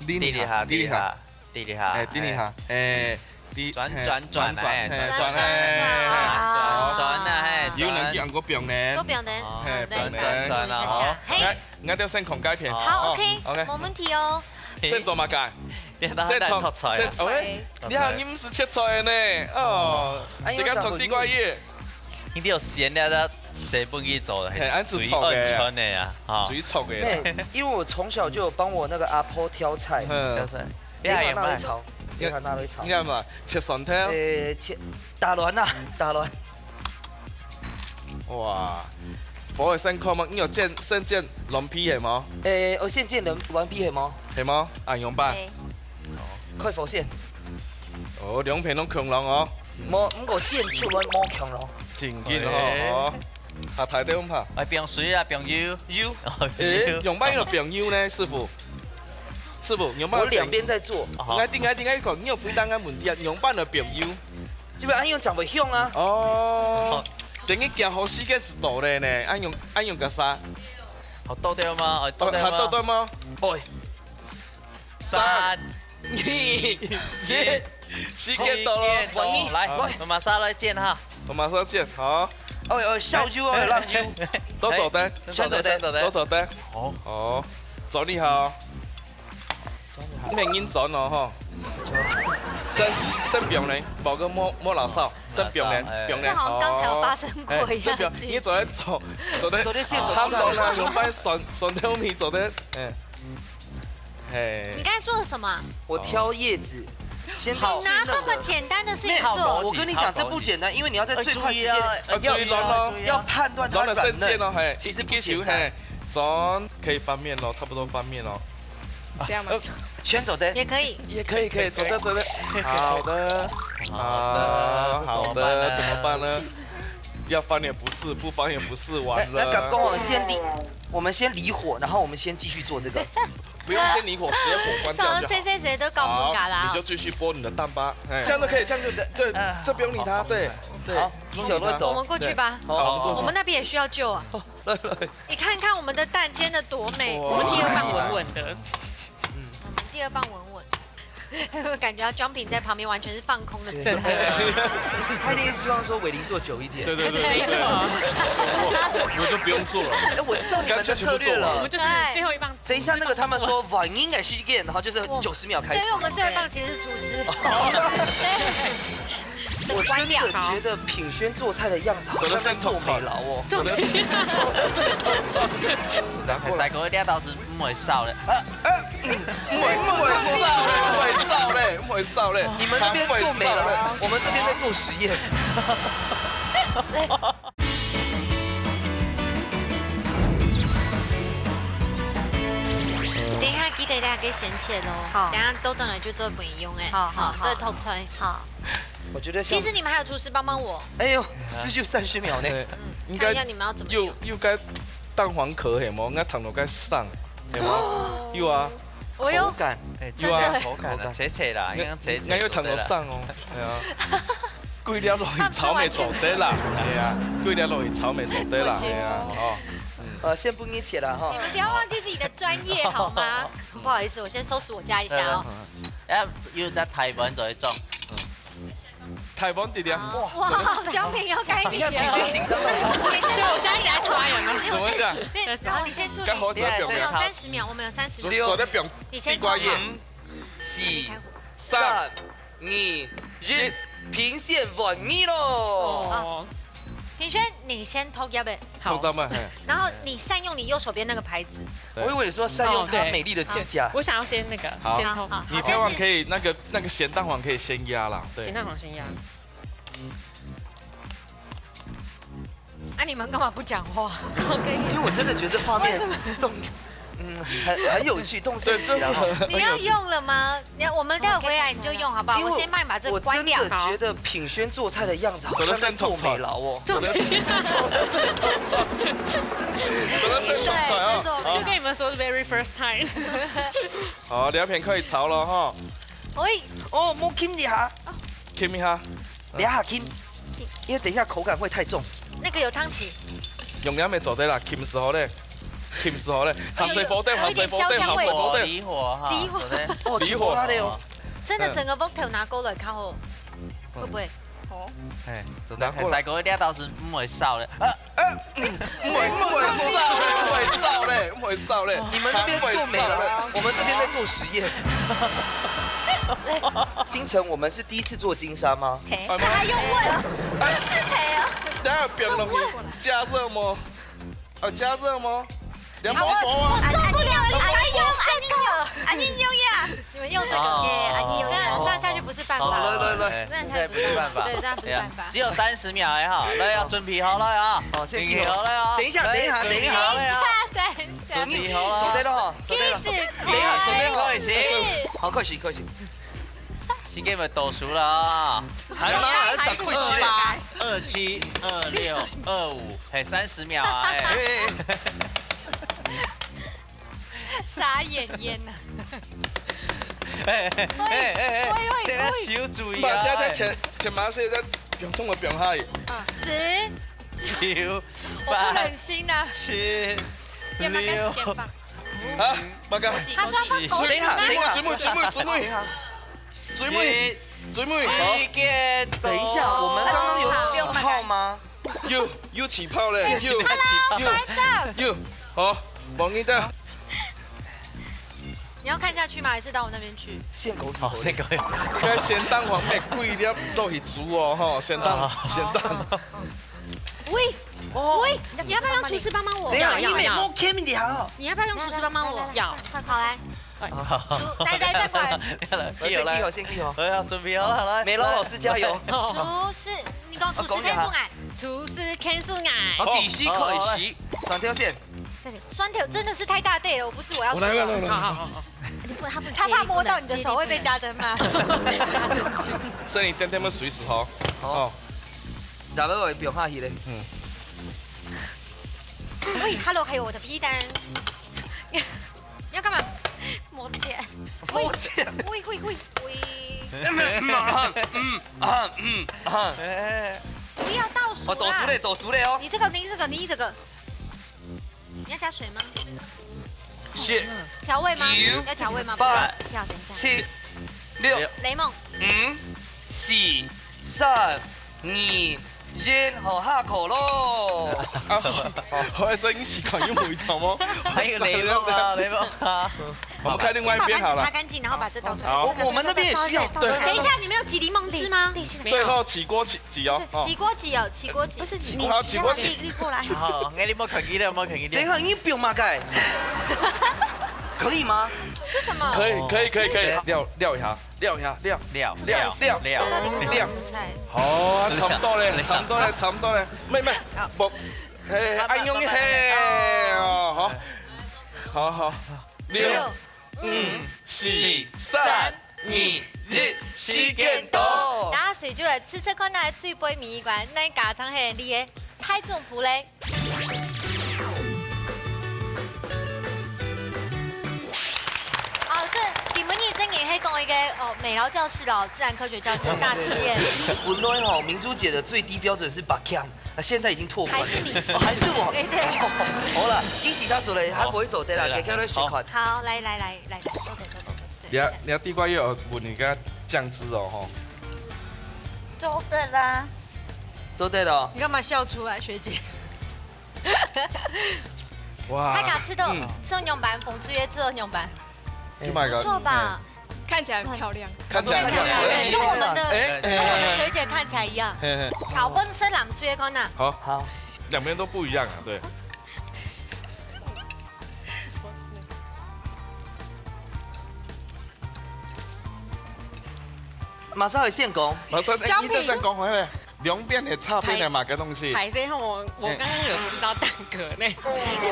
跌一下，跌一下，跌一下。 跌一下，哎，跌一下，哎，跌，轉，哎，轉，轉，轉，哎，哎，轉，轉，哎，轉，轉，轉啊，哎，有人叫俺个表呢。个表呢？哦，嘿，表呢。轉，轉，轉啊，好。嘿。𠊎，𠊎兜先看該片。好，OK，OK。無問題哦。先做麼个？你當然先做，先，哎，你看，你毋係切菜的呢，哦，哎，你敢從地瓜葉？ 一定要先那个誰不给走的，嘿，恁樣子最安全的呀，哈。最臭的啦。哎，因為我從小就有幫我那個阿婆挑菜，嗯。挑菜。你還有賣？你看那位炒，你看那位炒。你看嘛，切蒜頭。誒，切，打卵啊，打卵。哇，火會先開嗎？你有煎，先煎卵皮係無？誒，我先煎卵，卵皮係無？係無？啊，用吧。嘿。開火先。哦，兩片攏共樣哦。無，毋過煎出來無共樣。 正經吼，哎。吼。啊，大家好。哎，放水啊，放油。油。哦，誒，油。用麼个放油呢，師傅？師傅，用麼个放油？我兩邊在做。哦。𠊎知，𠊎知，𠊎講，你有回答𠊎問題啊，用麼个放油？就係恁樣正會香啊。哦。等於講好時間係到了呢，恁樣，恁樣个啥？哦，到了嗎？哦，到了嗎？哦，到了嗎？哦。 三、二、一，時間到了。時間到，來，好。我馬上來煎哈。我馬上煎，好。哦，哦，燒酒哦，蠟酒。都做得。哎，全做得。全做得。都做得。好。哦，轉你好。轉你好。你免緊轉哦，吼。先，先放呢，無个莫，莫牢騷，先放呢，哎。放呢。這好像剛才有發生過一樣的劇情。好。哎，先放，你做得做，做得，做得先做得。他們呢，用擺蒜，蒜頭米做得，哎。 嘿。你剛才做了什麼啊？我挑葉子，先挑那個。你拿這麼簡單的事情做。沒有，我跟你講，這不簡單，因為你要在最快時間，哎，注意啊，要注意卵哦。要判斷它軟嫩，要注意啊。卵的瞬間哦，嘿，其實不簡單。一個球，嘿，轉，可以翻面咯，差不多翻面咯。這樣嗎？呃，全做得。也可以。也可以，可以，做得，做得。好的，好的，啊，好的，怎麼辦呢？怎麼辦呢？要翻也不是，不翻也不是，完了。那，那敢跟我先理 我們先離火，然後我們先繼續做這個。不用先離火，直接火關掉就好。這種誰誰誰都搞不懂啦。好，你就繼續剝你的蛋吧。哎，這樣就可以，這樣就，對，啊，這不用理它，好，對，對，好，不用理它。你手都會走。我們過去吧。對。好，我們過去。我們那邊也需要救啊。哦，來，來。你看看我們的蛋煎得多美。哇。我們第二棒穩穩的。嗯。我們第二棒穩穩。 感覺到Jumping在旁邊完全是放空的姿態。對。他一定希望說偉林做久一點。對，對，對，對，對。沒錯。我，我就不用做了。哎，我知道你們的策略了。乾脆全部做完。我們就是最後一棒。對。等一下那個他們說，晚應該是幾點，然後就是九十秒開始。對，因為我們最後一棒其實是廚師。對。我真的覺得品軒做菜的樣子好像在做美勞哦。做得是，做得是。然後還有一點倒是 毋會燒咧。啊，啊，嗯，毋會，毋會燒咧，毋會燒咧，毋會燒咧。你們那邊做美勞，毋會燒咧。我們這邊在做實驗。等一下，記得大家先切咯。好。等一下倒轉來就做分佢用欸。好，好，好。好，對，托出來。好。我覺得像其實你們還有廚師幫幫我。哎喲，四就三十秒呢。對，嗯，應該看一下你們要怎麼用。又，又該蛋黃殼係無？應該燙到該生。 有嗎？有啊。哦喲。口感。哎，有啊。真的。口感啊，口感。脆脆啦，應該脆脆，應該有燙到生哦。對啦。哎呀。貴了落去炒乜做得啦，哎呀，貴了落去炒乜做得啦，哎呀，哦。呃，先分你切啦，哈。你們不要忘記自己的專業好嗎？不好意思，我先收拾我家一下哦。哎，有在台灣做一種。 台灣地點。哇，獎品要該你了。你看，你先緊張到。你先，我現在給他投。怎麼講？那，好，你先助理。該火怎麼放？我們有三十秒，我們有三十秒。做得放你先投。地瓜葉。四。開火。三、二、一，评选玩具咯。哦，品璇，你先脱下呗。好。脱下嘛，嘿。然后你善用你右手边那个牌子。对。我以为你说善用她美丽的指甲。哦，对。我想要先那个，好。先脱。好，好，你千万可以那个，那个咸蛋黄可以先压啦，对。咸蛋黄先压。 啊，你们干嘛不讲话？OK。因为我真的觉得画面为什么？动，嗯，很，很有趣，动色起来哈。对，真的很有趣。你要用了吗？你要，我们待会回来你就用好不好？因为我先帮你把这个关掉。我真的觉得品璇做菜的样子好像在做美劳哦。做得先做菜。做得先做菜。做得先做菜啊。对，做，好。就跟你们说是 very first time。好，两片可以炒了哈。喂。哦，莫 Kim 一下。Kim 一下。 你要 Kim，因为等一下口感会太重。那个有汤匙。用两个做得啦，Kim 是好嘞，Kim 是好嘞，下水火点，下水火点，下水火点。离火哈，离火。哦，离火。离火它的哦。真的整个 bottle 拿过来看哦，会不会？哦。哎，真的，拿过来。哎，师傅，你倒是毋會燒咧。啊，呃，嗯，毋會，毋會燒咧，毋會燒咧，毋會燒咧。你们那边做美劳，我们这边在做实验。金城，我们是第一次做金沙吗？ 嘿，哎，这还用问？哎，嘿啊。等下冰落去，加热吗？呃，加热吗？你要啊，我，我受不了了，你们用这个，啊，你用呀，你们用这个，啊。哎，你用呀。这样，这样下去不是办法。好，来，来，来。哎，这样下去不是办法。这没办法。对，这样不是办法。只有三十秒哎哈，来，要准备好了啊。好，先准备好了啊。等一下，等一下，等一下。准备好了啊。等一下，等一下。准备好了啊。手对了哈，手对了。Kiss，等一下，准备好。开始。好，开始，开始。 时间要倒数了啊！还吗？还十开始啦。二七、二六、二五，嘿，三十秒啊，嘿。哎，哎，哎。傻眼眼啊！哎，哎，哎，哎，喂，喂，喂。等下小注意啊，哎。等下，等下，前，前马戏再用冲个表演。啊，十。九、我不忍心啊。八、七、要不要开始减磅？六。啊，报告。他说要放狗屎吗？等一下，等一下，准备，准备，准备。 最尾，一，最尾，好。时间到。等一下，我们刚刚有几号吗？有，有起泡嘞，有，有，有，好，忘记掉。你要看下去吗？还是到我那边去？线狗好，线狗。该咸蛋黄，哎，贵一点落去煮哦，吼，咸蛋，啊。咸蛋。喂，哦。喂，你要不要让厨师帮帮我？等一下，要，要，你没摸 cam 了。你要不要用厨师帮帮我？要。好，来。 好。来，来，再过来。来，先记好，先记好。好，要准备好了，来。美劳老师加油。厨师，你讲厨师听出来。厨师听出来。好，计时开始，好，来。双条线。对，双条真的是太大对了，我不是我要说的。我来，来，来，来。好，好，好，好。你不，他不，他怕摸到你的手会被家珍骂。所以你等等要随时吼。好。哦。然后我放下去嘞。嗯。喂，Hello，还有我的皮蛋。 你要干嘛？摸钱。摸钱。喂，喂，喂，喂。嗯，啊，嗯，啊。哎。不要倒数啦。哦，倒数嘞，倒数嘞哦。你这个，你这个，你这个。你要加水吗？是。调味吗？有。要调味吗？八。不要，等一下。七。六。檸檬。五。四。三。 二，一，好，下课咯。啊，好，好，这个是看有味道吗？还有檸檬啊，檸檬啊。我们开另外一边好了。先把盘子擦干净，然后把这倒出来。好。我，我们那边也需要。对。等一下，你们有挤柠檬汁吗？最后起锅起，起哦。不是，起锅挤哦，起锅挤。不是，你，好，起锅挤。你过来。好，哎，你莫看见了，莫看见了。等一下，你不用嘛，该。可以吗？这什么？可以，可以，可以，可以。料，料一下。 料一下，料，料，料，料，料。料。好啊，差不多嘞，差不多嘞，差不多嘞。妹妹，好。不，嘿，好，按用一下，好，好，好。哦，好，好。六，六，五，四，三，二，一，时间到。大家随就来试试看，哪最尾一关，哪家常系你个太中谱嘞？ 哦，这今晡日真个系讲一个哦，美劳教室咯，自然科学教室的大实验。本来吼，明珠姐的最低标准是八强，那现在已经拓宽了。还是你？哦，还是我？对，对。好了，恭喜她做了，她不会走的啦，好。给她来试看。好，来来来来，坐等坐等坐等。你要，你要地瓜叶，我问你个酱汁哦，吼。做得啦。做得了哦。你干嘛笑出来，学姐？ 哇。大家試著，嗯。試仰般，凤珠也試仰般？你买个，不错吧？嗯。看起来很漂亮。看起来很漂亮。跟我们的，哎，哎，跟我们学姐看起来一样。嘿，嘿。好，阮先男仔个看啊。好。好。两边都不一样啊，对。馬上會先講。馬上，哎，你等先講，嘿，嘿。 兩邊个差別係麼个東西？歹勢吼，我，我剛剛有吃到蛋殼呢。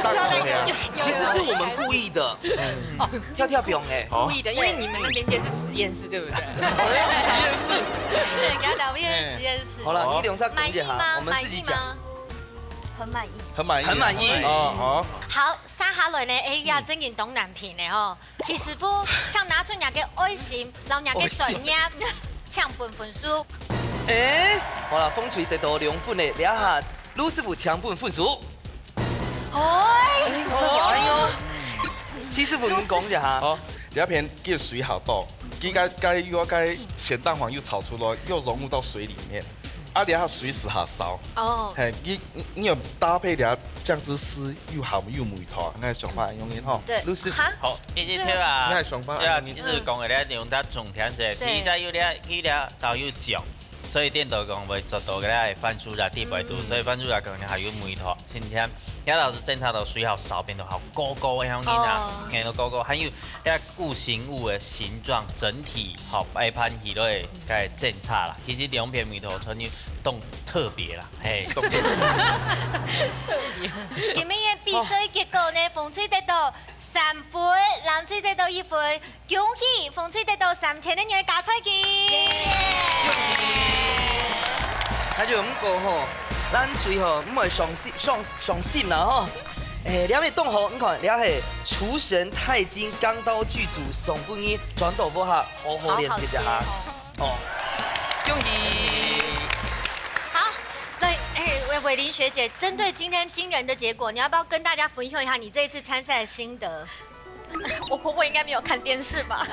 蛋殼呀。有，有，有，其實是我們故意的。有，有，有。哦，跳跳表哎。好。故意的，因為你們那邊店是實驗室，對不對？實驗室。對，給他講，因為是實驗室。好了，好。你兩儕講一下，滿意嗎？我們自己講。滿意嗎？很滿意。很滿意。很滿意。哦，好。好，接下來呢，哎呀，嗯。真个當難評呢吼。 徐師傅，請拿出若个愛心，摎若个專業，請分分數。哎，好了，紅隊得到兩分了，這下盧師傅請分分數。哎，哎喲，徐師傅，你講一下。好，這片佢个水好多，佢該，該又該鹹蛋黃又炒出來，又融入到水裡面。 啊，這下水係較少。哦。嘿，你，你，你有搭配這醬汁絲又鹹又味道，𠊎想法恁樣吼。對。盧師傅。哈？好，一直跳啊。𠊎想法對啊，恁樣。一直講个咧，用到重點是，對。佢在有咧，佢咧，然後又醬，所以顛倒講會做到个咧，番薯啦，地白肚，嗯。所以番薯啦，可能還有味道，甜甜。這老師正常的水好少，變到好高高个樣子啊，哦。變到高高，還有 該固形物个形狀整體，吼，擺盤起來个檢查啦。其實兩片味道全部當特別啦，嘿。今日个比賽結果呢，紅隊得到三分，藍隊得到一分，恭喜紅隊得到三千个銀个加菜金。耶！那就毋過吼，藍隊吼，毋會傷心，傷，傷心啦吼。 哎，這位同學，你看，這係廚神鈦金鋼刀劇組送分你轉到屋下，好好練習一下。好好吃哦。哦，恭喜！好，來，哎，偉，偉玲學姐，針對今天驚人的結果，你要不要跟大家分享一下你這一次參賽的心得？我婆婆應該沒有看電視吧？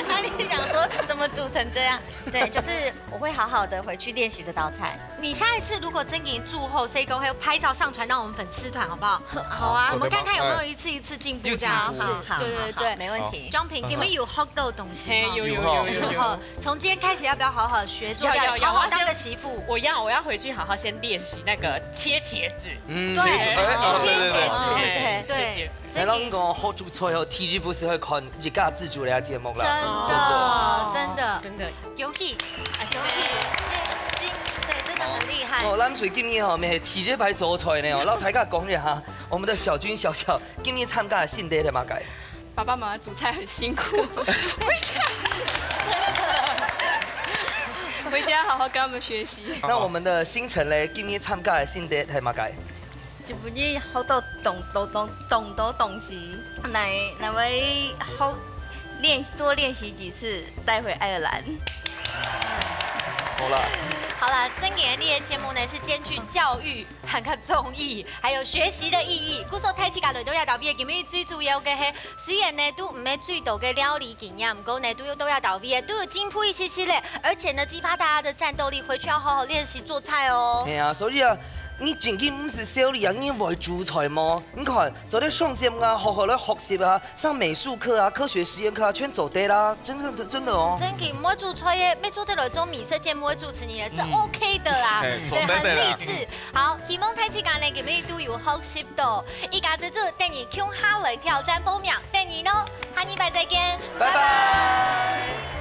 她一定想說怎麼煮成這樣？對，就是我會好好地回去練習這道菜。 你下一次如果真个煮好勢个，還有拍照上傳讓我們粉絲團好不好？好啊。我們看看有沒有一次一次進步這樣子。好，好，對對對。好，沒問題。好。Jumping，今日有學到東西嗎？嘿，有，有，有，有，有。有。從今天開始要不要好好學做料理，要，要，要，好好當個媳婦？我要先，我要，我要回去好好先練習那個切茄子。嗯，對，切茄子。哎，切茄子。哦，對，對，對。切茄子。 來，咱講學煮菜吼，第一步係愛看一家之煮這个節目啦。真的，真的。真的。恭喜，哎，恭喜，耶，真，對，真的很厲害。哦，藍隊今日吼，乜係第一擺做菜呢哦，摎大家講一下，我們的小君、小小今日參加个心得係麼个？爸爸媽媽煮菜很辛苦。回家好好跟他們學習。那我們的星辰咧，今日參加个心得係麼个？ 今晡日學到當多當當當多東西，來來會學練多練習幾次，帶回愛爾蘭。好啦。好啦，真个，你个節目呢係兼具教育、還有綜藝，還有學習的意義。故所大自家來到這搭位，今日最主要个係，雖然呢都毋係最多个料理經驗，毋過呢都有到這搭位，都有進步一些些咧。而且呢，激發大家的戰鬥力，回去要好好練習做菜哦。係啊，所以啊， 你真个毋使笑你啊，你會煮菜無？你看，做得上節目啊，好好來學習啊，上美術課啊，科學實驗課啊，全做得啦，真的，真的哦。真个，毋會煮菜个，乜做得來做美食節目个主持人也是嗯。OK的啦，嘿，對，做得的啦。很勵志。好，希望大自家呢，今日都有學習到。一家之煮，等你共下來挑戰報名，等你哦，下禮拜再見，拜拜。拜拜。